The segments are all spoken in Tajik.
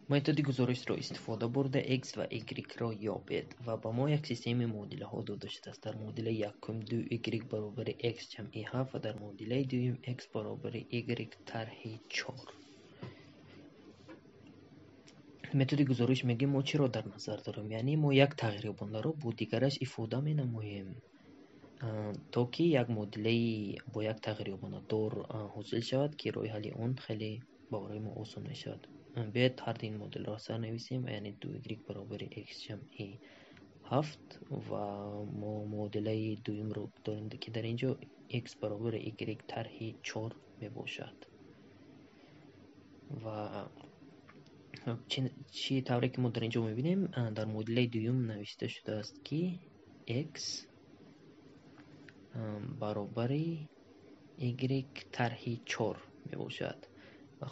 Методи гузоришро истифода бурда x ва y-ро ёбед ва ба мо як системаи муодилаҳо дода шудааст. Дар муодилаи якум 2y баробари x ҷамъи 7 ва дар муодилаи дуюм x баробари y тарҳи 4. Методи гузориш мегӯем мо чиро дар назар дорем? Яъне мо як тағйирёбандаро бо дигараш ифода менамоем, то ки як муодилаи бо як тағйирёбандадор ҳосил шавад, ки роҳи ҳалли он хеле барои мо осон мешавад. Биёед ҳарду ин муодиларо сарнависем, яъне 2y баробари x ҷамъи 7 ва мо муодилаи дуюмро дорем, ки дар ин ҷо x баробари y тарҳи 4 мебошад. Ва чӣ тавре ки мо дар ин ҷо мебинем, дар муодилаи дуюм навишта шудааст, ки x баробари y тарҳи 4 мебошад.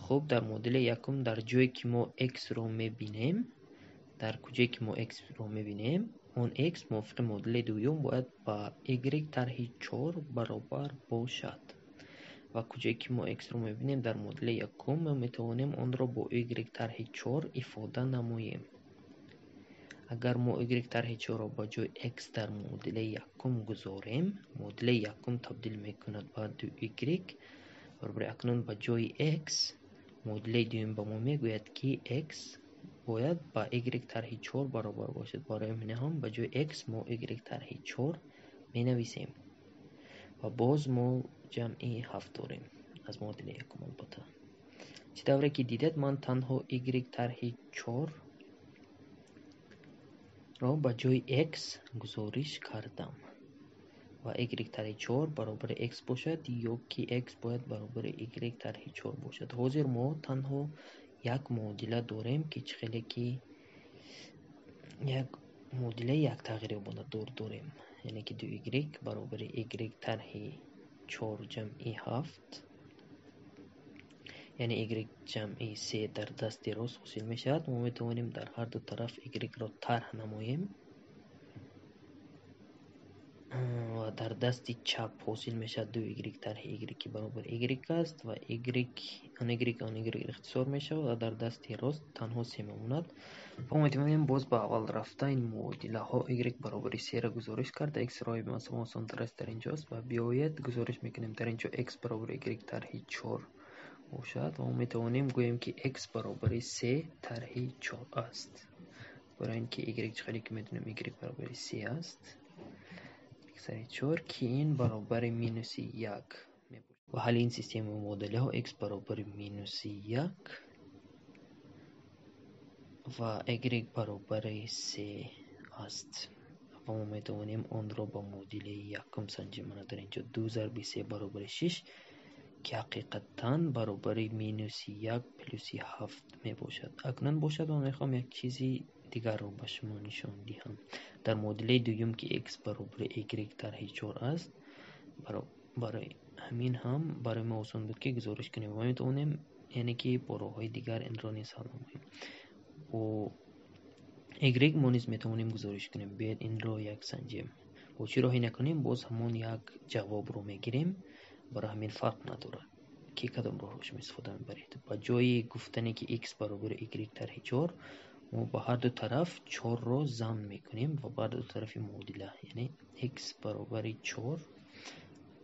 Хуб, дар муодилаи якум дар ҷое ки мо x-ро мебинем, дар куҷое ки мо x-ро мебинем, он x мувофиқи муодилаи дуюм бояд ба y тарҳи 4 баробар бошад. Ва куҷое ки мо x-ро мебинем дар муодилаи якум, мо метавонем онро бо y тарҳи 4 ифода намоем. Агар мо y тарҳи 4-ро ба ҷои x дар муодилаи якум гузорем, муодилаи якум табдил мекунад ба 2y баробари акнун ба ҷои x муодилаи дуюм ба мо мегӯяд, ки x бояд ба y тарҳи 4 баробар бошад. Барои ҳамин ҳам ба ҷои x мо y тарҳи 4 менависем. Ва боз мо ҷамъи 7 дорем аз муодилаи якум албатта. Чӣ тавре ки дидед, ман танҳо y тарҳи 4-ро ба ҷои x гузориш кардам. Ва y тарҳи 4 баробари x бошад ё ки x бояд баробари y тарҳи 4 бошад. Ҳозир мо танҳо як муодила дорем, ки чӣ хеле ки як муодилаи як тағйирёбандадор дорем, яъне ки 2y баробари y тарҳи 4 ҷамъи 7, яъне y ҷамъи 3 дар дасти рост ҳосил мешавад. Мо метавонем дар ҳар ду тараф y-ро тарҳ намоем ва дар дасти чап ҳосил мешавад 2y тарҳи y ки баробари y аст ва y он y он y ихтисор мешавад ва дар дасти рост танҳо 3 мемонад. Ва метавонем боз ба аввал рафта ин муодилаҳо y баробари 3-ро гузориш карда, x роҳи осонтар аст дар инҷост ва биёед гузориш мекунем. Дар инҷо x баробари y тарҳи 4 бошад ва мо метавонем гӯем, ки x баробари 3 тарҳи 4 аст. Барои ин ки y чӣ хеле ки медонем y баробари 3 аст. Тарҳи 4 ки ин баробари минуси 1 мебошад. Ва ҳалли ин системаи муодилаҳо x баробари минуси 1 ва y баробари 3 аст. Ва мо метавонем онро ба муодилаи якум санҷем. Мана дар инҷо 2 зарби 3 баробари 6 ки ҳақиқатан баробари минуси 1 плюси 7 мебошад. Акнун бошад ман мехоҳам як чизи дигарро ба шумо нишон диҳам. Дар муодилаи дуюм ки x баробари y тарҳи 4 аст, барои ҳамин ҳам барои мо осон буд, ки гузориш кунем ва метавонем, яъне ки бо роҳҳои дигар инро низ ҳал намоем. Бо y мо низ метавонем гузориш кунем. Биёед инро як санҷем. Бо чӣ роҳе накунем, боз ҳамон як ҷавобро мегирем. Барои ҳамин фарқ надорад, ки кадом роҳро шумо истифода мебаред. Ба ҷои гуфтане ки x баробари y тарҳи 4, мо ба ҳар ду тараф 4-ро зам мекунем ва ба ҳар ду тарафи муодила, яъне x баробари 4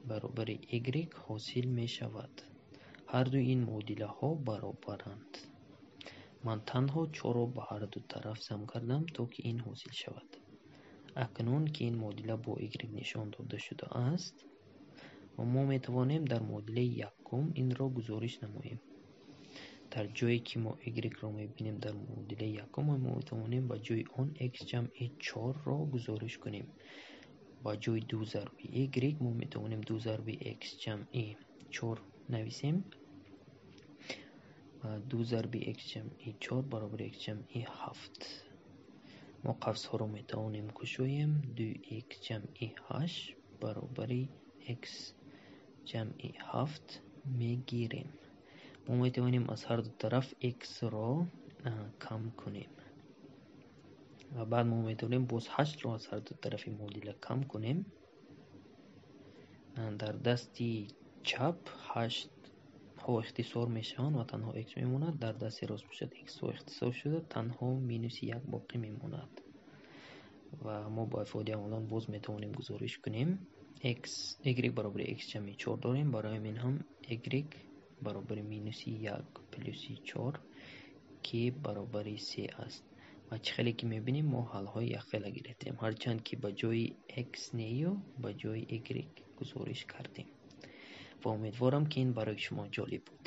баробари y ҳосил мешавад. Ҳар ду ин муодилаҳо баробаранд. Ман танҳо 4-ро ба ҳар ду тараф зам кардам, то ки ин ҳосил шавад. Акнун ки ин муодила бо y нишон дода шудааст, мо метавонем дар муодилаи якум инро гузориш намоем. Дар ҷое ки мо y-ро мебинем дар муодилаи якум, мо метавонем ба ҷои он x ҷамъи 4-ро гузориш кунем. Ба ҷои 2 зарби y мо метавонем 2 зарби x ҷамъи 4 нависем. 2 зарби x ҷамъи 4 баробари x ҷамъи 7. Мо қавсҳоро метавонем кушоем. 2x ҷамъи 8 баробари x ҷамъи 7 мегирем. Мо метавонем аз ҳар ду тараф x-ро кам кунем. Ва баъд мо метавонем боз 8-ро аз ҳар ду тарафи муодила кам кунем. Дар дасти чап 8 ҳо ихтисор мешаванд ва танҳо x мемонад. Дар дасти рост бошад, x ҳо ихтисор шуда, танҳо минуси як боқӣ мемонад. Ва мо бо ифодаи аввалон боз метавонем гузориш кунем. X, y баробари x ҷамъи 4 дорем, барои ҳамин ҳам y баробари минуси як плюси 4, ки баробари се аст. Ва чӣ хеле ки мебинем, мо ҳалҳои якхела гирифтем, ҳарчанд ки ба ҷои x нею ба ҷои y гузориш кардем. Ва умедворам, ки ин барои шумо ҷолиб буд.